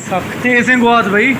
سک تیزیں گوات بھائی،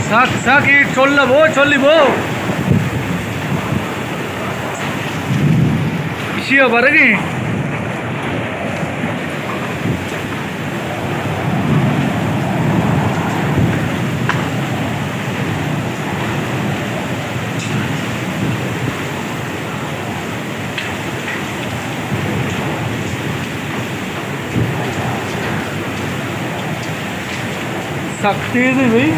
سک سک، اے چل بو، چلی بو، ایشی ءَ برگیں۔ سک تیز ہے بھائی۔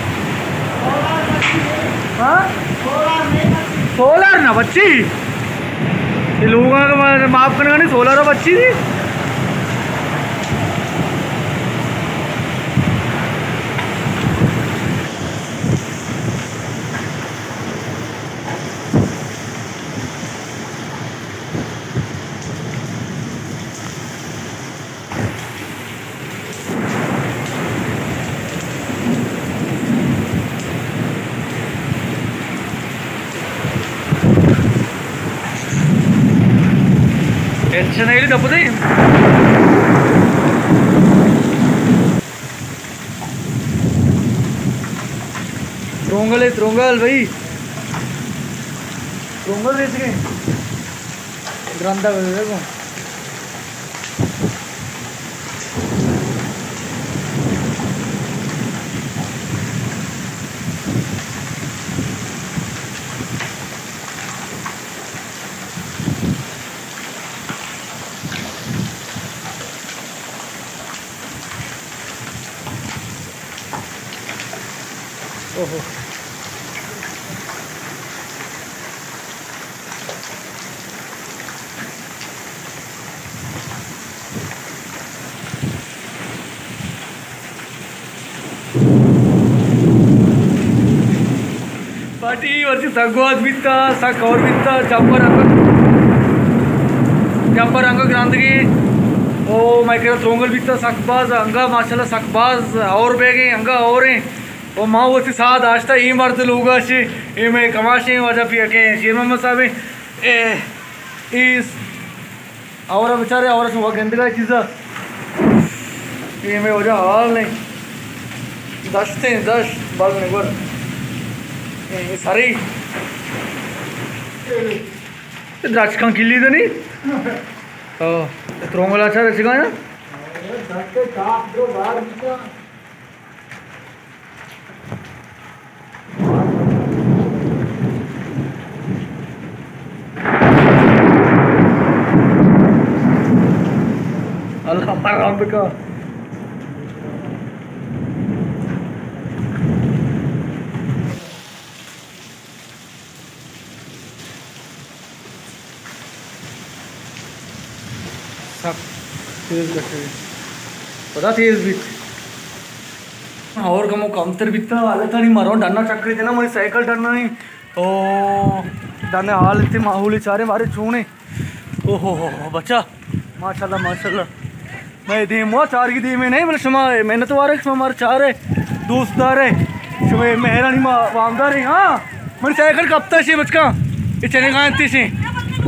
ہاں؟ سولر نہ بچی۔ یہ لوگاں کو معاف کرنا نہیں، سولر بچی تھی۔ اچھا نہیں دپ دے۔ ترونگل ہے، ترونگل بھائی۔ ترونگل ریچ گئے۔ درندہ بھائی دیکھو۔ اوہو۔ پارٹی ورچی سک گوات بیتا، سک اور بیتا، جمپر انگا، جمپر انگا گراندگی۔ او مئے کرا ترونگل بیتا سک باز، انگا ماشاءاللہ سک باز اور بیگیں، انگا اور ہیں۔ او ما وتی ساہ داشتا، اے مرد لوگا شے، اے مئے کماشیں واجہ پیا کے شیر محمد صاحب ہیں۔ اے، اے اور بچارے، اور شو گندگا چیزا۔ اے مئے وجہ حال نہیں۔ دشت ہیں، دشت، بل نگور۔ اے سری۔ اے درچکاں کلی دنی۔ او، ترونگلا چا رچگا یا؟ اللہ پرام بکا۔ سک تیز گٹے، پدا تیز بیت۔ اور کمو کمتر بیتا، حالتانی مرو ڈنا چکری دینا، منی سائیکل ڈنا نہیں۔ او، ڈنے حالت ماحولی چارے مارے چونے۔ او ہو ہو ہو، بچا، ماشاءاللہ، ماشاءاللہ۔ مئے دیم وا چارگی دیمے نہیں، بلے شما محنت وارے، شما مارا چارے، دوست دارے، شما مہرانی ما وامدارے۔ ہاں، من سائیکل کپتا شے بچکا، یہ چنے گائے انتی شے۔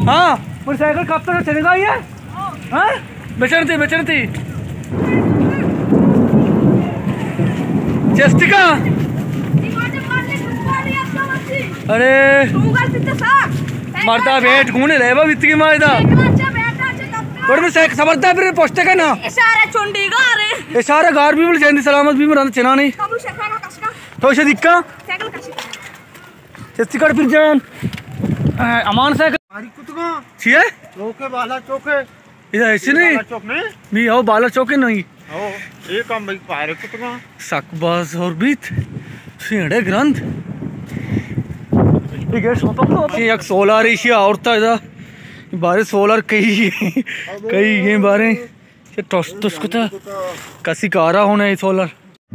ہاں، من سائیکل کپتا شے چنے گائے ہے۔ ہاں، بچنتی، بچنتی۔ چستی کا؟ ارے۔ مردا بیٹ گونے لیبا بیتگی ما ادا۔ بڑے میں سائیکل سبرتا پھر پوچھتے کا نا۔ اشارہ چونڈی گارے۔ اشارہ گار بھی بول جیندی سلامت بھی مران چنانی۔ تو اسے دکھا؟ چستی کڑ پھر جان۔ امان سے۔ پاری کتگاں۔ چی ئے؟ چوکے، بالا چوکے۔ ادا ایسی نہیں۔ بالا چوک نہیں؟ نہیں، او بالا چوکے نہیں۔ او، اے کمبئی پاری کتگاں۔ سک باز اور بیت۔ سیڑے گرند۔ یہ گیٹ شاپ ہے۔ یہ ایک سولار ایشی آورتا ادا۔ بارے سولار کئی، کئی یہ بارے۔ چہ ٹس ٹس کتا، کسی کارا ہونا اے سولر۔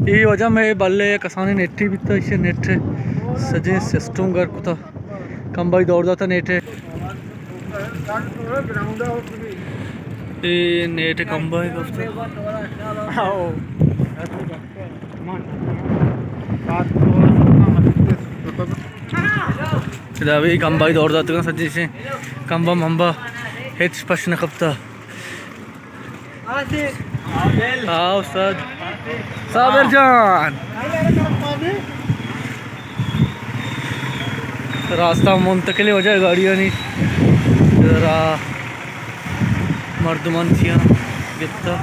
اے وجہ میں بلے کسانی نیٹی بیتا، ایشی نیٹ سجے سسٹم گر کتا۔ کمبائی دور داتا نیٹ۔ اے نیٹ کمبائی گفتا۔ ادا بھی کمبائی دور داتگا سجے سے۔ کمبا ممبا ہچ پش نہ کپتا۔ ہاں استاد۔ صابر جان۔ راستہ منتقل وجہ گاڑیانی را مردمان چیاں گپتا۔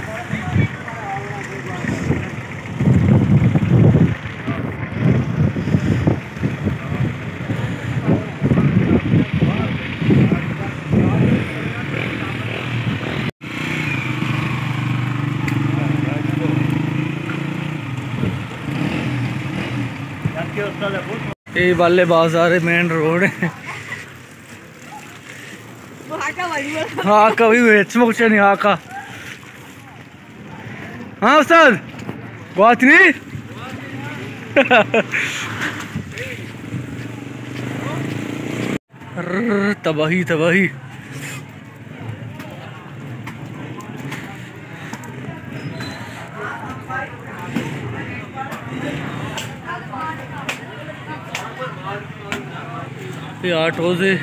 اے بلے بازار مین روڈ ہے۔ ہاں، کبھی ہچ مکچہ نہیں، ہاں کا۔ ہاں استاد، گوات نہیں؟ ررر، تباہی، تباہی۔ یہ آٹوز ہے۔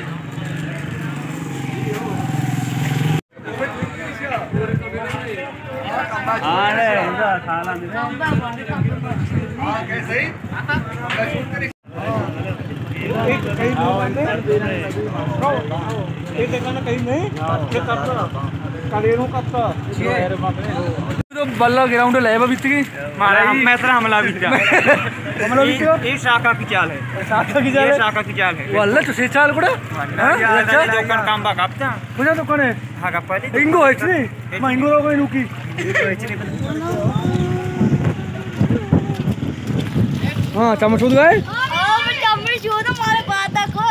تو بلا گراؤنڈ لیبا بیتگی۔ مارا ہم، میں ترا حملہ بیتا۔ حملہ بیتا؟ یہ، یہ شاخہ کی چال ہے۔ شاخہ کی چال یہ ہے؟ شاخہ کی چال ہے۔ واللہ تو سے چال گڑا؟ واللہ ہاں؟ یہ اچھا۔ جو کر کام با کپتا۔ بجا تو کنے؟ ہاں، گپا دی۔ انگو ہے چی؟ ما انگو رو کوئی نوکی۔ ہاں، چمچ ہو گئے؟ ہاں، میں چمچ ہو تو مارے بات کو۔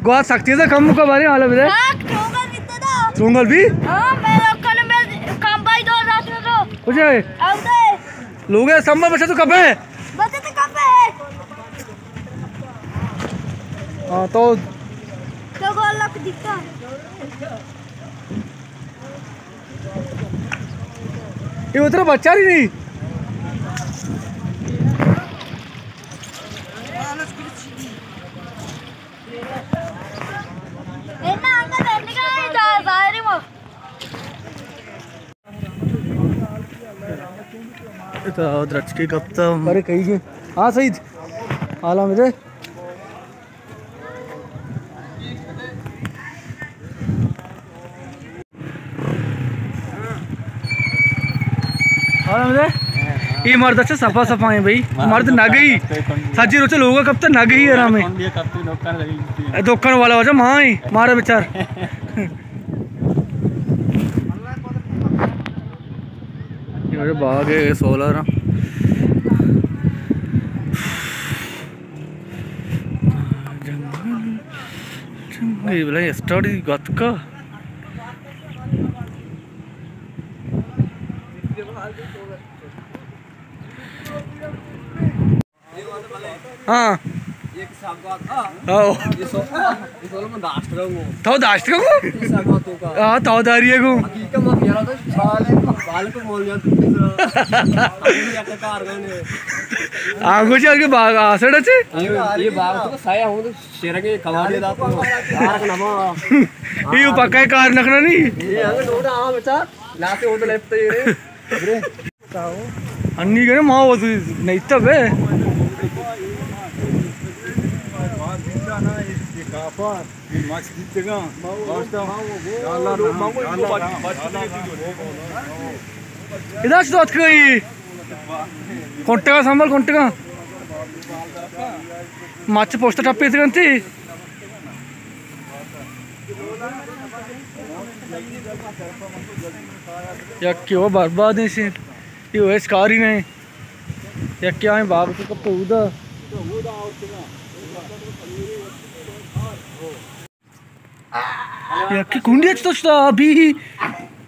گوا سختی سے کم کا بارے حالا بدے۔ ہاں، چونگل بیتا تھا۔ چونگل بھی؟ ہاں، میں لوکل میں کام بائی دور رات میں کو۔ کچھ ہے؟ آؤ دے۔ لوگ ہے، سمبا بچا تو کب ہے؟ بچا تو کب ہے؟ ہاں، تو تو گول لک دیتا۔ یہ اتنا بچہ ہی نہیں۔ اتا درچکے کپتا۔ ارے کئی گے؟ ہاں سعید، حالا مجھے۔ اے مرد اچھا صفا صفا ہیں بھائی، مرد نہ گئی، سجی روچے لوگا کپتا نہ گئی آرام ہے۔ دکان والا وجہ ماں ہے، مارا بچار۔ یہ باغ ہے سولر۔ جنگل، جنگل، بلا اسٹارٹ ہی گت کا۔ ہاں۔ ہاں۔ تو داشت کا کو؟ ہاں، تو داری ہے کو۔ آگو چل کے باغ آسڑ اچھے۔ یہ باغ تو سایہ ہوں تو شیرگے کماڑی دا تو۔ یہ پکا ہے کار نکنا نہیں۔ یہ ہمیں لوٹا آ بچا، لاتے ہو تو لیفٹ تے یہ رے۔ انی گنے ما وزی نہیں تبے۔ ادا چ دوت کئی کنٹگا سنبھل کنٹگا۔ مچ پوشت ٹپی تگنتی۔ یکے وہ برباد ہیں سے، یہ وہ اس کاری نہیں۔ یکے آئیں باغ تو کپتے اودا۔ یکے کنڈی اچ تو شتا ابھی۔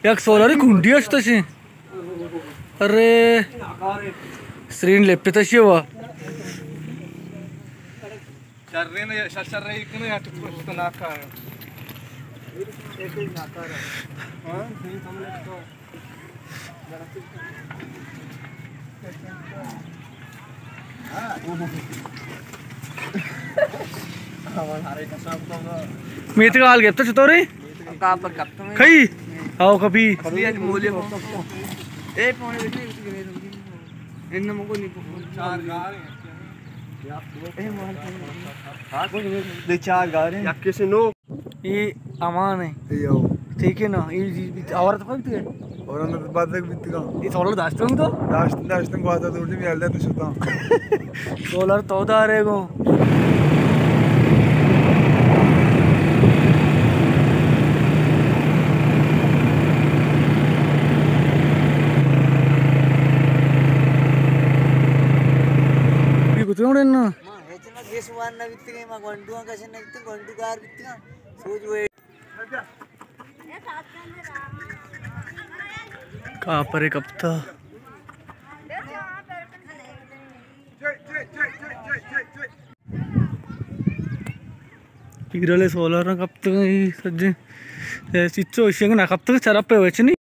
یک سولاری کنڈی اچ تو شے۔ ارے۔ سرین لپتا شے وا۔ شرین، شر، شر، ایک نے یا تو پشت ناکا ہے۔ ایک ہی ناکا ہے۔ ہاں، نہیں سمجھ تو۔ میتگ ءَ حال گپت چطور ئے؟ کئی؟ آؤ کپی۔ دے چار گار ہیں۔ اے امان ہے۔ اے او۔ ٹھیک ہے نا، اے جی بیت، اور تو کوئی بیت گئے؟ اور ہم تو بعد تک بیت گا۔ اے سولر داشتن تو؟ داشتن، داشتن، گواتا تو اٹھی بھی حالت تو شتا۔ سولر تو دارے گو۔ یہ کتنے اڑے نا؟ ما ہچ نہ گیس وان نہ بیتگیں، ما گونڈواں کش نہ بیتگیں، گونڈو گار بیتگاں۔ سوج وے۔ کاپرے کپتا۔ پیرلے سولر نہ کپتگ، اے سجے۔ اے چچو اشنگ نہ کپتگ، چرپ پہ وچ نہیں۔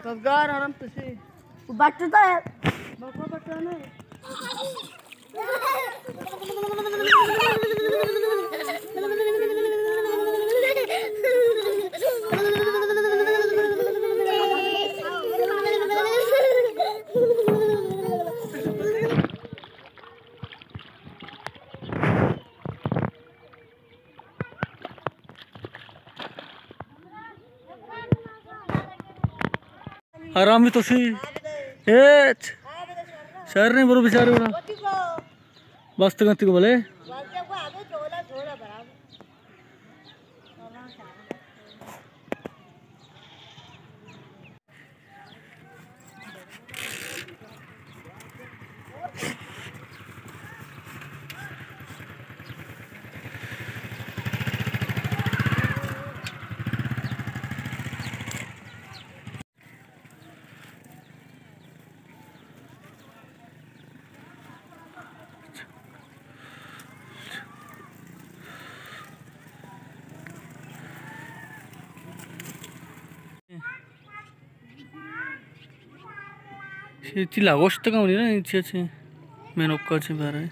تزگار آرام تشی۔ بٹتا ہے۔ بٹتا نہیں۔ حرامی تو سی۔ ہچ۔ شر نہیں، برو بیچارے برو۔ بستگاں تئی کو بلے۔ چی لاگوشتگاں منی نا، چی چی مینوکا چی بارے۔